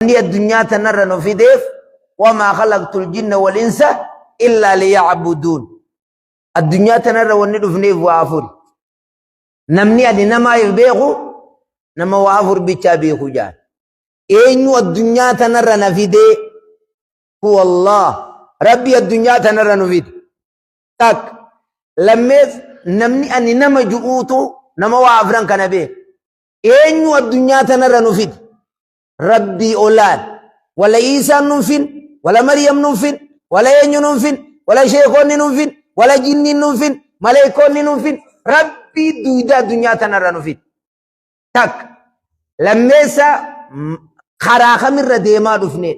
Wanni addunyaa tanarra nu fideef wamaa khalaqtul jinna wal insa illaa liya'buduun. Addunyaa tanarra wanni dhufneef waa afuri. Namni ani namaaf beeku nama waa afur bichaa beeku jaan. Eenyu addunyaa tanarra na fidee? Huwa Allah. Rabbi addunyaa tanarra nu fide. Takka. Lammees namni ani nama ju'uutu nama waa afran kana beeku. Eenyu addunyaa tanarra nu fide? Rabbii olaan. Wala Iisaan nun fin, wala Maryam nun fin, wala eenyu nun fin, wala sheekonni nun fin, wala jinniin nun fin, maleekoonni nun fin. Rabbii duyda addunyaa tanarra nu fide. Takka. Lammeessa karaa kamirra deemaa dhufne.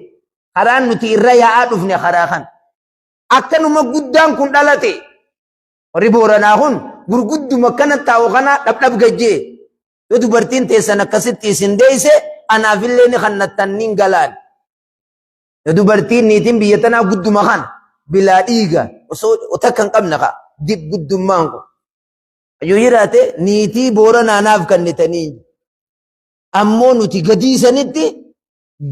Karaan nuti irra yaa'aa dhufne karaa kan. Akkanuma guddaan kun dhalate. Warri Booranaa kun gurgudduma akkana taa'u kana dhabdhab gajjee. Yoo dubartiin teessan akkasitti isin deeyse anaafillee ni kannattan niin galaan. Yoo dubartiin niitiin biyya tanaa gudduma kana bilaa dhiiga osoo takka hin qabne kaa dib guddummaan kun. Yoo jiraate niitii Booranaa naaf kannitanii. Ammoo nuti gadii sanitti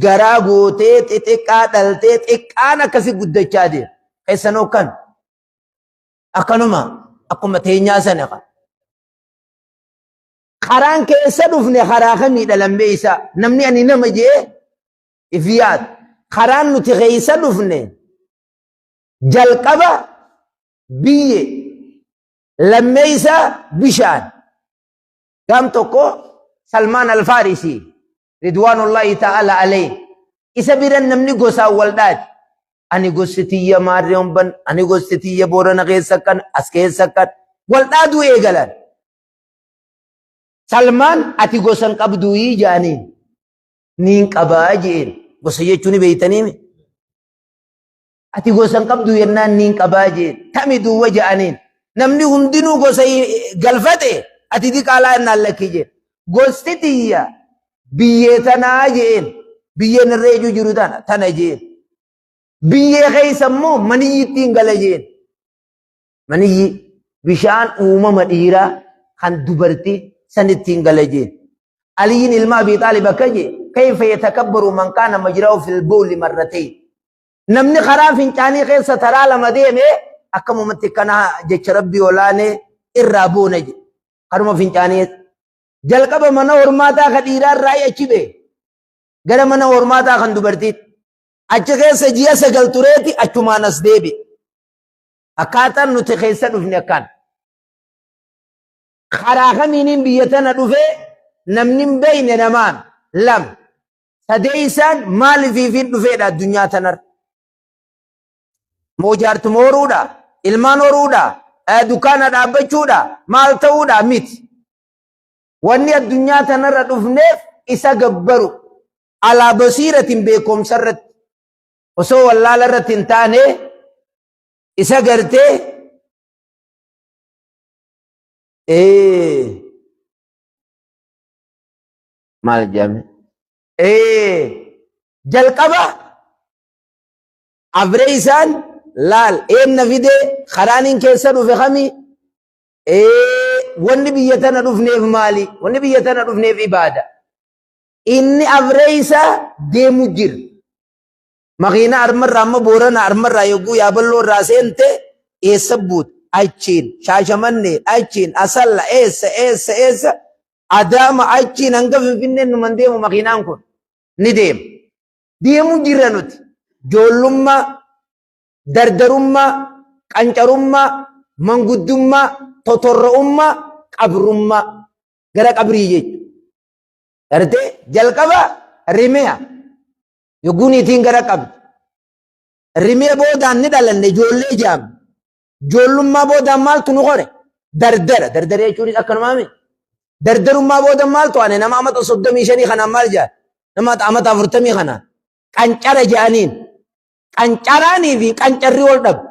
garaa gootee xixiqqaa dhaltee xiqqaan akkasi guddachaa deema. Keessanoo kan akkanuma akkuma teenyaa sana kan. Karaan keessa dhufne karaa kamiidha lammee isaa namni ani nama jee if yaadu. Karaan nuti keessa dhufne jalqaba biyye lammee isaa bishaan. Gaam tokko Salmaan Alfaarisii ridwaanullaahi ta'ala alayhi isa bira namni gosaan wal dhaate. Ani gosti tiyya maarree humban, ani gosti tiyya boorana keessa akkan, as keessa akkan. Wal dhaaduu eegalan. Salmaan ati gosa hin qabduuyii jaaniin. Niin qabaa jeen. Gosa jechuun ni beeytaniimi. Ati gosa hin qabdu jennaan niin qabaa jeen. Tami duwwa ja'aniin. Namni hundinuu gosa galfate ati diqaalaa jennaan lakki jeen. Gosti tiyya biyyee tanaa jeen. Biyyeen irra ejuu jiru tana tana jeen. Biyyee keessa immoo maniyyittiin gala jeen. Maniyyi bishaan uumama dhiiraa kan dubartii san ittiin gala jeen. Aliyyiin ilma Abii Xaalib akka jee kayfa yatakabbaru man kaana majra'u fil bawli marratayn. Namni karaa fincaanii keessa taraa lama deeme akkamumatti kana jecha Rabbii olaanee irraa boona jedhe. Karuma fincaanii jalqaba mana hormaataa kan dhiiraa irraa achi ba'e gara mana hormaataa kan dubartiitti. Achi keessa ji'a 9 tureeti achumaan as deebi'e. Akkaataan nuti keessa dhufne akkaan. Karaa kamiiniin biyya tana dhufee namni hin beekne namaan lama. Sadeessaan maaliifiifin dhufeedha addunyaa tanarra. Moo jaartuma horuudha? Ilmaan horuudha? Dukkaana dhaabbachuudha? Maal ta'uudha? Miti. Wanni addunyaa tanarra dhufneef isa gabbaru. Alaa basiiratiin beekumsa irratti. Osoo wallaala irratti hin taane isa gartee maal jedhame jalqaba afree isaan laal eenna fide karaaniin keessa dhufe kami wanni biyya tana dhufneef maali wanni biyya tana dhufneef ibaada inni afree isaa deemu jira Makiina armarraa amma Boorana armarraa yogguu Yaaballoo irraa seente eessa buuta? Achiin Shaashamannee, achiin Asalla, eessa eessa eessa Adaama achiin hanga Finfinneen numan deemu makiinaan kun ni deema. Deemu jirra nuti. Joollummaa, dardarummaa, qancarummaa, manguddummaa, totorra'ummaa, qabrummaa. Gara qabrii jechuudha. Gartee jalqaba rimeya. Yogguu niitiin gara qabdi. Rimee boodaan ni dhalanne ijoollee jaamne. Ijoollummaa boodaan maaltu nu qore? Dardara. Dardara jechuunis akkanumaa miti. Dardarummaa booda maaltu ane nama amata 35 kanaan maal jedhan? Nama amata 40 kanaan. Qancara jedhaniin. Qancaraanii fi qancarri wal dhabu.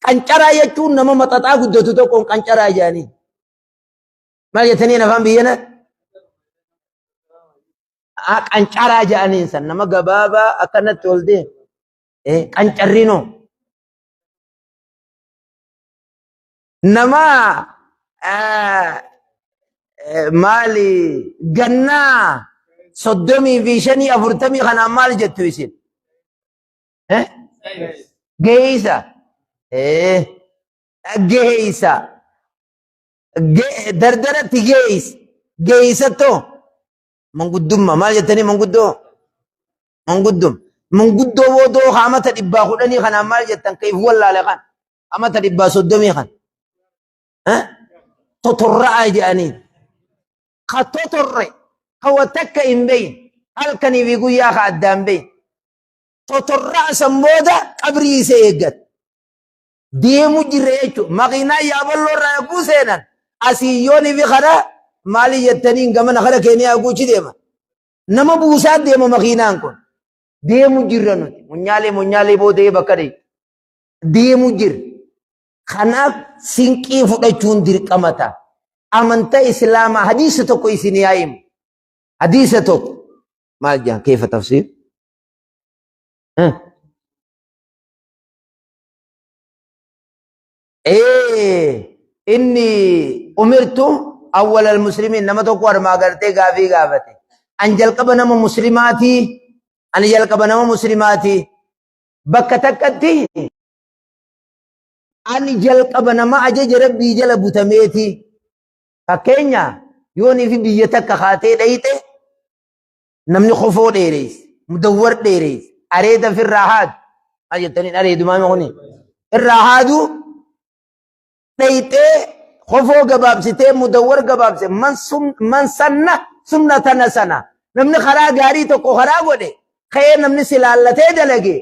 Qancaraa jechuun nama maxaxaa guddatu tokkoon qancaraa jedhaniin. Maal jettaniin afaan biyyana? Qancaraa jedhaniin san nama gabaabaa akkanatti ol deemu. Qancarrinoo. Nama maali gannaa 35 40 kanaan maal jettu isin? Eh? Geeysa. Eh. Geeysa. Dardaratti geeysa. Geeysattoo. Manguddummaa maal jettanii manguddoo? Manguddum. Manguddoo boodoo amata 110 kanaan maal jettan ka if wallaale kan amata 130 kan. Eh? Totorra'aa jedhanii. Ka totorre ka wa takka hin beyin halkanii fi guyyaa ka addaan beyin. Totorra'a san booda qabrii isa eeggata. Deemu jirra jechuudha. Makiinaa yaaballoo irraa eeguu seenan asii yoonii fi karaa maali jettaniin gamana kara keeniyaa eeguuchi deema. Nama buusaa deema makiinaan kun. Deemu jirra nuti. Munyaalee munyaalee boodee bakka deemu. Deemu jirra. Kanaaf sinqii fudhachuun dirqama ta'a. Amantaa Islaamaa hadiisa tokko isin yaa himu. Hadiisa tokko. Maal jedhan keefa tafsiir? Ee inni umirtu awwal al-muslimiin nama tokko armaa gartee gaafii gaafate. An jalqaba nama muslimaatii ani jalqaba nama muslimaatii bakka takkatti ani jalqaba nama ajaja rabbii jala butameeti. Fakkeenya yoonii fi biyya takka kaatee dhayxe namni kofoo dheereesse, mudawwar dheereesse, areeda firraa haadu. Maal jettaniin areedumaa kuni? Irraa haadu dhayxee kofoo gabaabsitee mudawwar gabaabse man sanna sunnatana sana. Namni karaa gaarii tokko karaa godhe ka'ee namni si laallatee dalage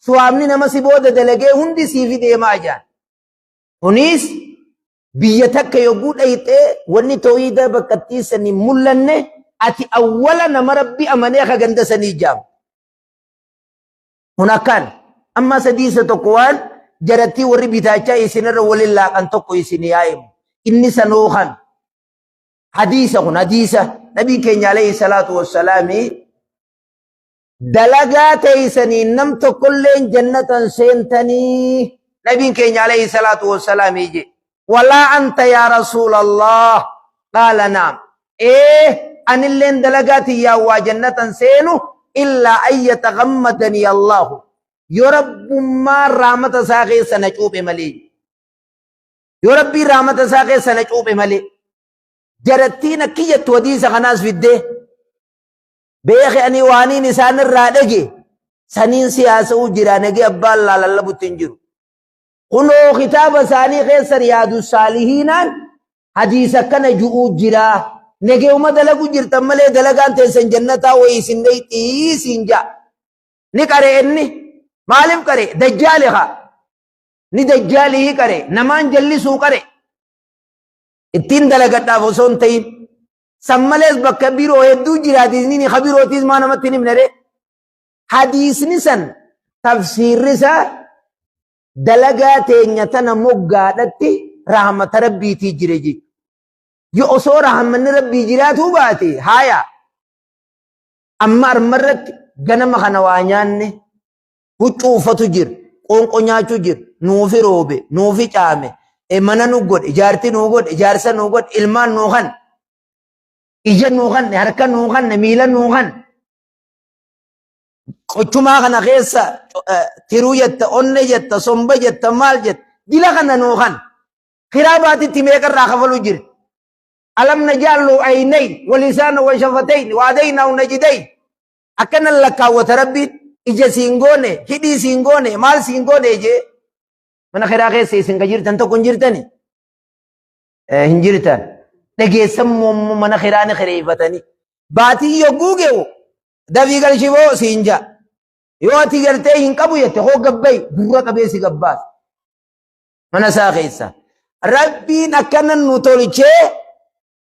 suwaabni nama si booda dalagee hundi siifi deemaa jaan. Kunis biyya takka yogguu dhayxee wanni toohiida bakkattii sanii mul'anne ati awwala nama rabbi amanee ka ganda sanii jaamu. Kun akkaan amma sadiisa tokko waan jarattii warri bitaachaa isinirra waliin laaqan tokko isin yaa'imu. Inni sanoo kan hadiisa kun hadiisa nabiin keenya alayhi salaatu wassalaami Dalagaa teeysaniin nam tokkolleen jannatan seentanii nabiin keenya alayhi salaatu wassalaamii je walaa anta yaa rasuulallah qaala naam ee anilleen dalagaa tiyyaan waa jannatan seenu illaa an yatagammadanii allahu yoo rabbummaan rahmata isaa keessa na cuuphe malee yoo rabbiin rahmata isaa keessa na cuuphe malee jarattiin akki jettu hadiisa kanaas fiddee Beeki ani waaniin isaan irraa dhage saniin si haasa'uu jira nagee abbaan laa lallabutti hin jiru. Kunoo kitaaba isaanii keessa riyaadu saalihiinaan hadiisa akkana ju'uu jira. Nageuma dalagu jirtan malee dalagaan teessan jannataa wayii isin dhayxii siin ja'a. Ni qare inni. Maaliif qare? Dajjaali haa. Ni dajjaalihii qare. Namaan jallisuu qare. Ittiin dalagadhaaf osoo hin ta'in. San malees bakka biroo hedduu jira hadiisni ka birootiis maa namatti hin himne ree? Hadiisni san tafsiirri isaa dalagaa teenya tana moggaadhatti rahmata rabbiitii jira jechuudha. Yoo osoo rahmanni rabbii jiraatuu baate haaya amma armarratti ganama kana waa nyaanne huccuu uffatu jira, qoonqoo nyaachuu jira, nuufi roobe, nuufi caame, mana nu godhe, jaartii nuu godhe, jaarsa nuu godhe, ilmaan nuu kan, ija nuu kanne, harka nuu kanne, miila nuu kanne. Qochumaa kana keessa tiruu jetta, onne jetta, somba jetta, maal jetta, dila kana nuu kan. Kiraa baatitti meeqarraa kafaluu jira. Alam najaallu aynayn walisaana wa shafatayn wa adaynaa najidayn. Akkanan lakkaawwata rabbiin ija siin goone hidhii siin goone maal siin goone jee mana kiraa keessa isin ka jirtan tokko hin jirtani hin jirtan dhageessan immoo mana kiraa ni kireeffatanii baatii yogguu ge'u dafii galchiboo siin ja'a yoo ati gartee hin qabu jette hoo gabbayi gurra qabee si gabbaasa mana isaa keessa rabbiin akkanan nu tolchee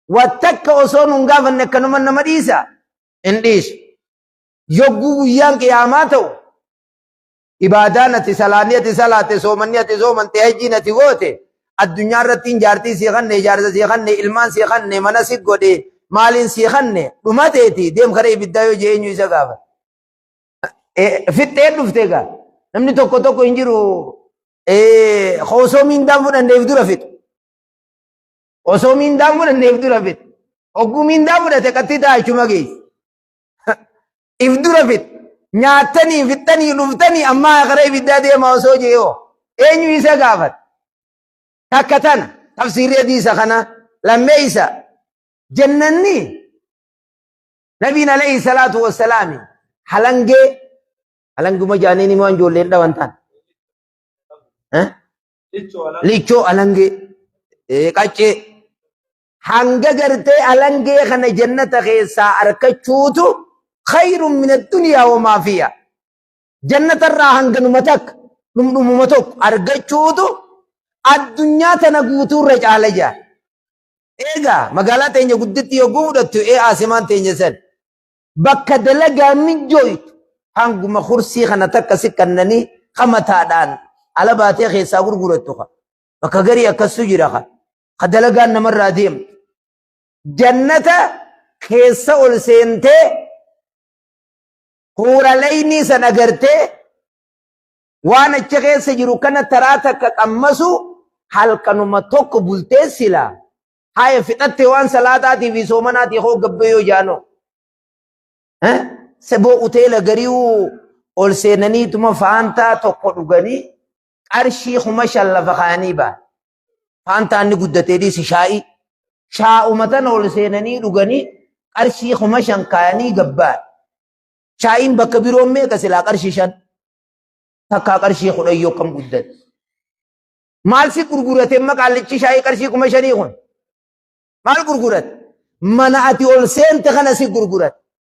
Wa takka osoo nun gaafanne akkanuma nama dhiisa? Hin dhiisu. Yogguu guyyaan qiyaamaa ta'u ibaadaan ati salaanni ati salaatte soomanni ati soomante hajjiin ati goote addunyaa irratti jaartii sii kanne jaarsa sii kanne ilmaan sii kanne mana si godhe maaliin sii kanne dhumateeti deem kara ibiddaa yoo jee eenyu isa gaafata. Fixxee dhufte egaa namni tokko tokko hin jiru osoo miindaan fudhanneef dura fixu. Osoo miindaan fudhanneef dura fixu. Hogguu miindaa fudhate qaxxii ta'a achuma geessi. If dura fit nyaattanii fixxanii dhuftanii ammaa gara ibiddaa deemaa osoo je'oo eenyu isa gaafata? Takka tana tafsiirri hadiisa kana lammeeysa jannanni nabiin alayhi salaatu wassalaami halangee halanguma jaaniin immoo ijoolleen dhawan ta'an. Lichoo alangee qaccee hanga gartee alangee kana jannata keessaa arkachuutu khayrun min addunyaa wa maa fiihaa. Jannata irraa hanganuma takka dhumdhumuma tokko argachuutu addunyaa tana guutuu irra caala jaa. Eegaa magaalaa teenya gudditti yogguu fudhattu ee aasimaan teenya san bakka dalagaa mijjooytu hanguma kursii kana takka si kannanii kamataadhaan ala baatee keessaa gurgurattu ka. Bakka garii akkasu jira ka. Ka dalagaan namarraa deemtu. Jannata keessa ol seentee huuraleynii san agartee waan achi keessa jiru kana taraa takka qammasu halkanuma tokko bultee silaa haya fixatte waan salaataatii fi soomanaatii hoo gabbayoo jaanoo. Seboo uteela gariu ol seenaniituma faantaa tokko dhuganii qarshii 5000 lafa kaa'anii ba'an. Faantaan ni guddatee dhiisi shaa'ii. Shaa'uma tana ol seenanii dhuganii qarshii 5000 kaayanii gabba'an. Shaa'iin bakka biroon meeqa silaa qarshii 5 takkaa qarshii 10 yoo kam guddate. Maal si gurgurate amma qaallichi shaayii qarshii 5000 kun? Maal gurgurate? Mana ati ol seente kana si gurgurate.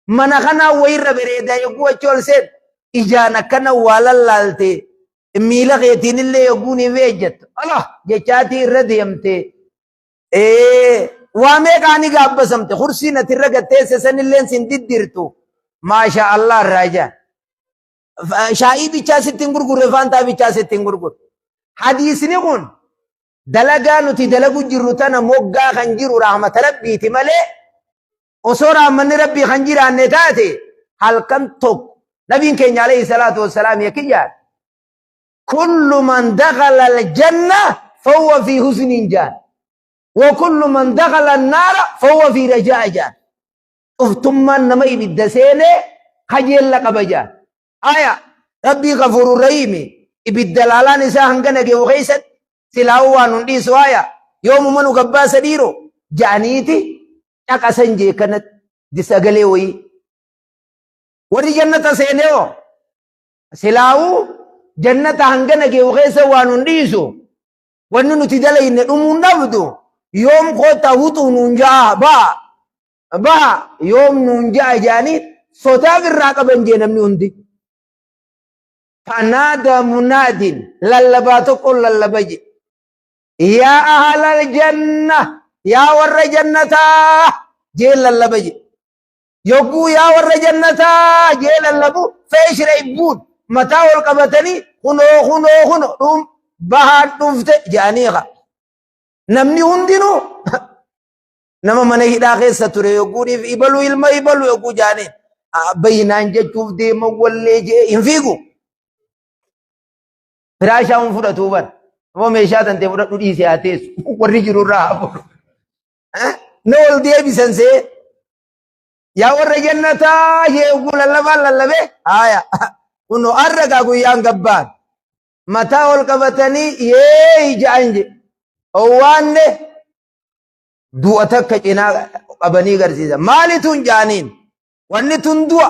Mana kanaa wayirra bareedaa yogguu achi ol seente ijaan akkana waa lallaalte miila keetiin illee yogguu ni ejjattu. Alah jechaatii irra deemte. Waa meeqaa ni gaabbasamte kursiin ati irra gatteesse sanilleen sin diddirtu. Maasha Allah irraa jaa. Shaayii bichaa sitti hin gurgurre faantaa bichaa sitti hin gurgurre. Hadiisni kun dalagaa nuti dalagu jirru tana moggaa kan jiru rahmata rabbiiti malee osoo rahmanni rabbii kan jiraanne taate halkan tokko nabiin keenya alayhi salaatu wassalaam yakkiyyaan kullu man dakhala aljanna fahuwa fi husnin jaan wa kullu man dakhala annaara fahuwa fi rajaa jaan. Cuftummaan nama ibidda seenee kajeella qaba jaan. Aya rabbii gafuuru rahiimi ibidda laalaan isaa hanga nageewu keessatti silaa'uu waan nun dhiisu aya yoomuma nu gabbaasa dhiiroo ja'aniiti caqasan jee kanatti sagalee wayii. Warri jannata seenee hoo silaa'uu jannata hanga nageewu keessa waan nun dhiisu wanni nuti dalayne dhumuun dhabdu yoom koottaa huxuu nuun ja'a ba'a ba'a yoom nuun ja'a jedhanii sodaa irraa qaban jee namni hundi. Fanaada munaadin lallabaa tokko lallaba je. Yaa ahlal janna yaa warra jannataa jee lallaba je. Yogguu yaa warra jannataa jee lallabu feeshira ibbuun mataa ol qabatanii kunoo kunoo kunoo dhum bahaan dhufte jedhanii qa. Namni hundinuu nama mana hidhaa keessa ture yogguuniif ibalu ilma ibalu yogguu jaaniin bayyinaan jechuuf deema wallee jee hin fiigu. Firaashaa hin fudhatu bar. Ammoo meeshaa tantee fudhadhu dhiisee haa teessu. Warri jiru irraa haa fuudhu. Na ol deebisan see. Yaa warra jannataa jee yogguu lallabaan lallabee haaya. Kunoo har'a gaa guyyaan gabbaan. Mataa ol qabatanii yee ja'an je. Owwaanne du'a takka cinaa qabanii garsiisa. Maali tun jaaniin? Wanni tun du'a.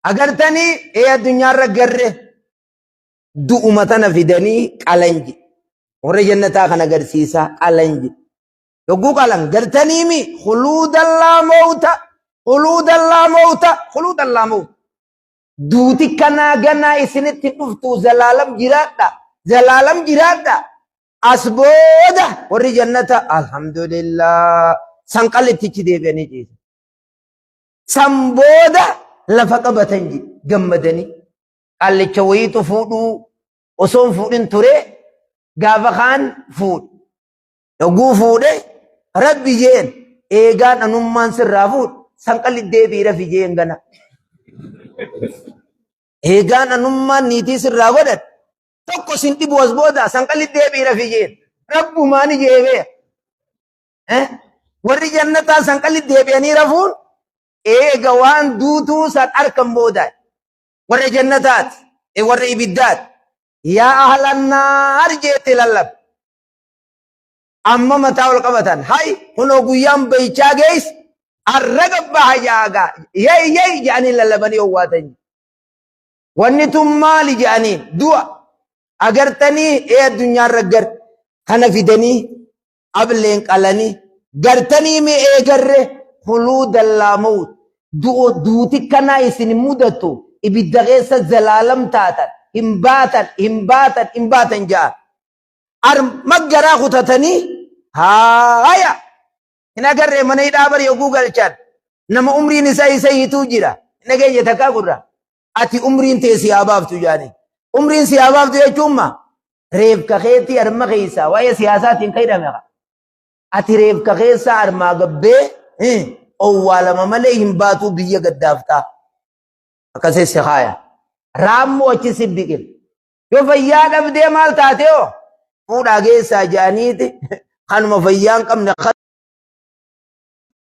Agartanii ee addunyaarra garre du'uma tana fidanii qalanji. Warra jannataa kan agarsiisaa qalanji. Yogguu qalan gartaniimi khuluudan laa mawta khuluudan laa mawta khuluudan laa mawta. Duuti kanaa ganaa isinitti dhuftu zalaalam jiraadha zalaalam jiraadha. As booda warri jannata alhamdulillah sanqalittichi deebi'anii ciisan. San booda lafa qabatan jedhe gammadanii. Qaallicha wayiitu fuudhuu osoo hin fuudhin ture gaafa kaan fuudhe. Yogguu fuudhe rabbi jeen eegaan anummaan sirraa fuudhe sanqalli deebii rafi jeen gana. Eegaan anummaan niitii sirraa godhadhe tokko sin dhibu as booda sanqalli deebii rafi jeen rabbumaan jeebee. Warri jannataa sanqalli deebi'anii rafuun Eega waan duutuu san arkan booda warra jannataati, warra ibiddaati. Yaa ahlannaar jeetti lallab. Amma mataa ol qabatan. Hay kunoo guyyaan bayichaa geesse arra gabbaha jaagaa. Yay yay jedhanii lallabanii owwaatan. Wanni tun maali jedhanii du'a agartanii ee addunyaarra gar kana fidanii ableen qalanii gartanii mi eegarre khuluudan laa mawt du'o duuti kanaa isin mudatu ibidda keessa zalaalam taatan hin baatan hin baatan hin baatan ja'a arma garaa kutatanii haaya hin agarree mana hidhaa bari yogguu galchan nama umriin isaa isa hiituu jira hin dhageenye takkaa gurra ati umriin tee si haa baaftu jaanii umriin si haa baaftu jechuun ma reefka keetii arma keessaa waa'ee siyaasaatiin kan hidhame haa. Ati reefka keessaa armaa gabbee owwaalama malee hin baatuu biyya gaddaaftaa. Akkasii si haaya. Raammoo achi si biqil. Yoo fayyaa dhabdee maal taatee hoo? Fuudhaa geessaa jedhaniiti kanuma fayyaa hin qabne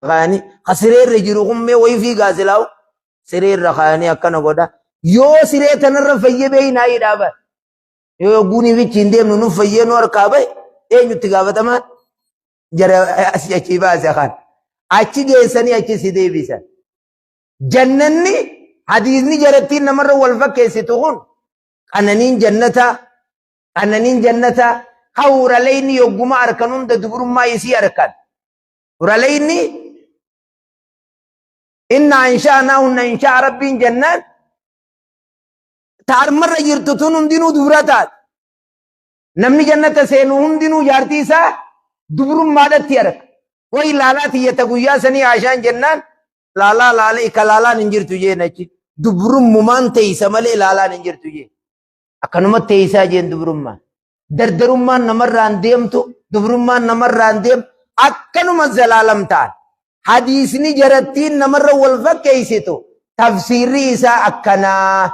kaayanii ka sireerra jiru kun mee wayii fiigaa silaa'u sireerra kaayanii akkana godha. Yoo siree tanarra fayyee beeynaa hidhaa bara. Yoo yogguunii fichi hin deemnu nuuf fayyee nu harkaa bahe eenyutti gaafatamaan jara asii achii baase kan achi geessanii achi si deebisan. Jannanni hadiisni jarattiin namarra wal fakkeessitu kun qananiin jannataa qananiin jannataa ka huraleyni yogguma harkan hunda dubrummaa isii harkan. Huraleyni inna ansha'naahunna insha'a rabbiin jennaan ta armarra jirtu tun hundinuu dubra taate. Namni jannata seenu hundinuu jaartii isaa dubrummaadhatti arga. Way laalaa tiyya ta guyyaa sanii haashaan jennaan laalaa laalee ka laalaan hin jirtu jeen achi. Dubrummumaan teeysa malee laalaan hin jirtu jeen. Akkanuma teeysaa jeen dubrummaan. Dardarummaan namarraan deemtu dubrummaan namarraan deemtu akkanuma zalaalam ta'an. Hadiisni jarattiin namarra wal fakkeessitu tafsiirri isaa akkanaa.